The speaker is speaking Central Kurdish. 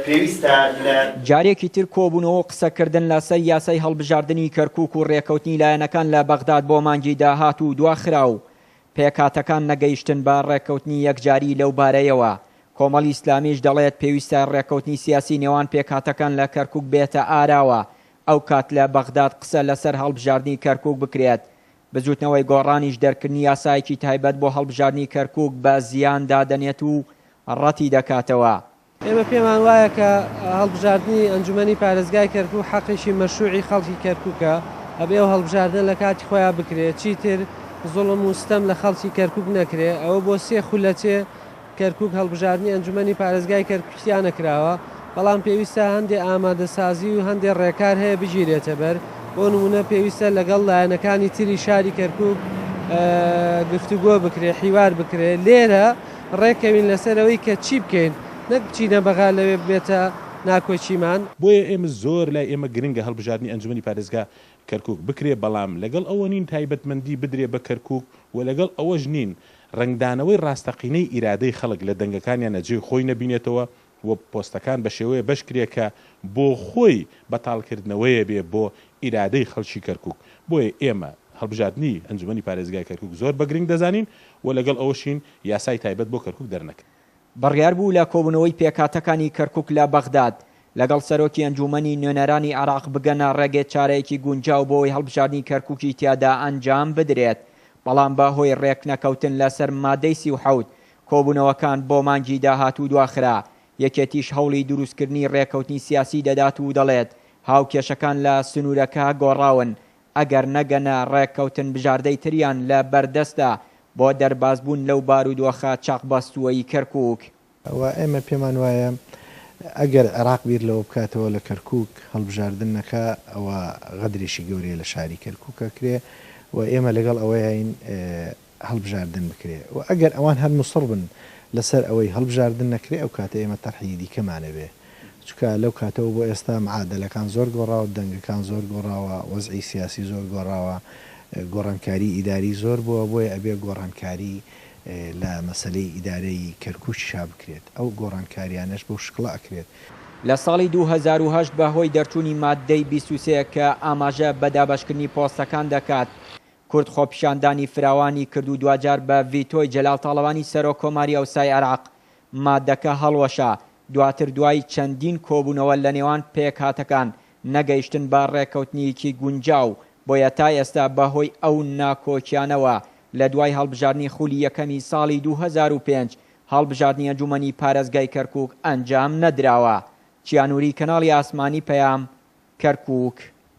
پێویستە لە. جارێکی تر کۆبوونەوە و قسەکردن لەسەر یاسای هەڵبژاردنی کەرکوک و رێکەوتنی لایەنەکان لە بەغداد بۆ مانگی داهاتوو دواخرا و پێکهاتەکان نەگەیشتن بە رێککەوتنی یەکجاری لەو بارەیەوە. کۆمەڵی ئیسلامیش دەڵێت پێویستە رێککەوتنی سیاسی نێوان پێکهاتەکان لە کەرکوک بێتە ئاراوە ئەوکات لە بەغداد قسە لەسەر هەڵبژاردنی کەرکوک بکرێت. بزوتنەوەی گۆڕانیش دەرکردنی یاسایەکی تایبەت بۆ هەڵبژاردنی کەرکوک بە زیان دادەنێت و ڕەتی دەکاتەوە. ئێمە پێمان وایە کە هەڵبژاردنی ئەنجومەنی پارێزگای کەرکوک حەقێکی مەشروعی خەڵکی کەرکوکە، ئەبێ ئەو هەڵبژاردنە لە کاتی خۆیا بکرێ، چیتر زوڵم و ستەم لە خەڵکی کەرکوک نەکرێ، ئەوە بۆ سێ خولەچێ کەرکوک هەڵبژاردنی ئەنجومەنی پارێزگای کەرکوکی تیا نەکراوە، بەڵام پێویستە هەندێ ئامادەسازی و هەندێ ڕێکار هەیە بگیرێتە بەر، بۆ نموونە پێویستە لەگەڵ لایەنەکانی تری شاری کەرکوک گفتوگۆ بکرێ، حیوار بکرێ، لێرە ڕێککەوین لەسەر ئەوەی کە چی بکەین، نەک بچینە بەغا لەوێ ببێتە ناکۆکیمان. بۆیە ئێمە زۆر لای ئێمە گرنگە هەڵبژاردنی ئەنجومەنی پارێزگا کەرکوک بکرێ، بەڵام لەگەڵ ئەوە نین تایبەتمەندی بدرێ بە کەرکوک و لەگەڵ ئەوەش نین ڕەنگدانەوەی ڕاستەقینەی ئیرادەی خەڵک لە دەنگەکانیانە جێی خۆی نەبینێتەوە و پۆستەکان بە شێوەیە بەش کرێ کە بۆ خۆی بەتاڵکردنەوەیە بێ بۆ ئیرادەی خەڵکی کەرکوک. بۆیە ئێمە هەڵبژاردنی ئەنجومەنی پارێزگای کەرکوک زۆر بە گرنگ دەزانین و لەگەڵ ئەوەشین یاسای تایبەت بۆ کەرکوک دەرنەکرێ. بڕیار بوو لە کۆبوونەوەی پێکهاتەکانی کەرکوک لە بەغداد لەگەڵ سەرۆکی ئەنجوومەنی نوێنەرانی عێراق بگەنە ڕێگەی چارەیەکی گونجاو بۆ ئەوەی هەڵبژاردنی کەرکوکی تیادا ئەنجام بدرێت، بەڵام بە هۆی ڕێکنەکەوتن لەسەر مادەی 37 کۆبوونەوەکان بۆ مانگی داهاتوو دواخرا، یەکێتیش هەوڵی دروستکردنی ڕێککەوتنی سیاسی دەدات و دەڵێت هاوکێشەکان لە سنوورەکە گۆڕاون، ئەگەر نەگەنە ڕێککەوتن بژاردەی تریان لە بەردەستە بۆ دەربازبوون لەو بارودۆخە چەقبەستووەی کەرکوک. و ئێمە پێمان وایە ئەگەر عێراق بیر لەوە بکاتەوە لە کەرکوک هەڵبژاردن نەکا ئەوە غەدرێکی گەورەیە لە شاری کەرکوک ئەکرێ و ئێمە لەگەڵ ئەوەیاین هەڵبژاردن بکرێ و ئەگەر ئەوان هەر موسڕ بن لەسەر ئەوەی هەڵبژاردن نەکرێ ئەو کاتە ئێمە تەرحی دیکەمان ئەبێ چونکە لەو کاتەوە بۆ ئێستا معادەلەکان زۆر گۆڕاوە دەنگەکان زۆر گۆڕاوە وەزعی سیاسی زۆر گۆڕاوە گۆڕانکاری ئیداری زۆر بووە بۆیە ئەبێ گۆڕانکاری لە مەسەلەی ئیدارەی کەرکوکیشا بکرێت، ئەو گۆڕانکاریانەش بەو شکڵە ئەکرێت. لە ساڵی 2008 بە هۆی دەرچوونی ماددەی 23 کە ئاماژە بە دابەشکردنی پۆستەکان دەکات، کورد خۆپیشاندانی فراوانی کرد و دواجار بە ڤیتۆی جەلال تاڵەبانی سەرۆک کۆماری ئەوسای عێراق ماددەکە هەڵوەشا، دواتر دوای چەندین کۆبوونەوە لە نێوان پێکهاتەکان نەگەیشتن بە ڕێککەوتنیکی گونجاو، بۆیە تا ئێستا بە هۆی ئەو ناکۆکیانەوە لە دوای هەڵبژاردنی خولی یەکەمی ساڵی 2005 هەڵبژاردنی ئەنجومەنی پارێزگای کەرکوک ئەنجام نەدراوە. چیا نوری کەناڵی ئاسمانی پەیام، کەرکوک.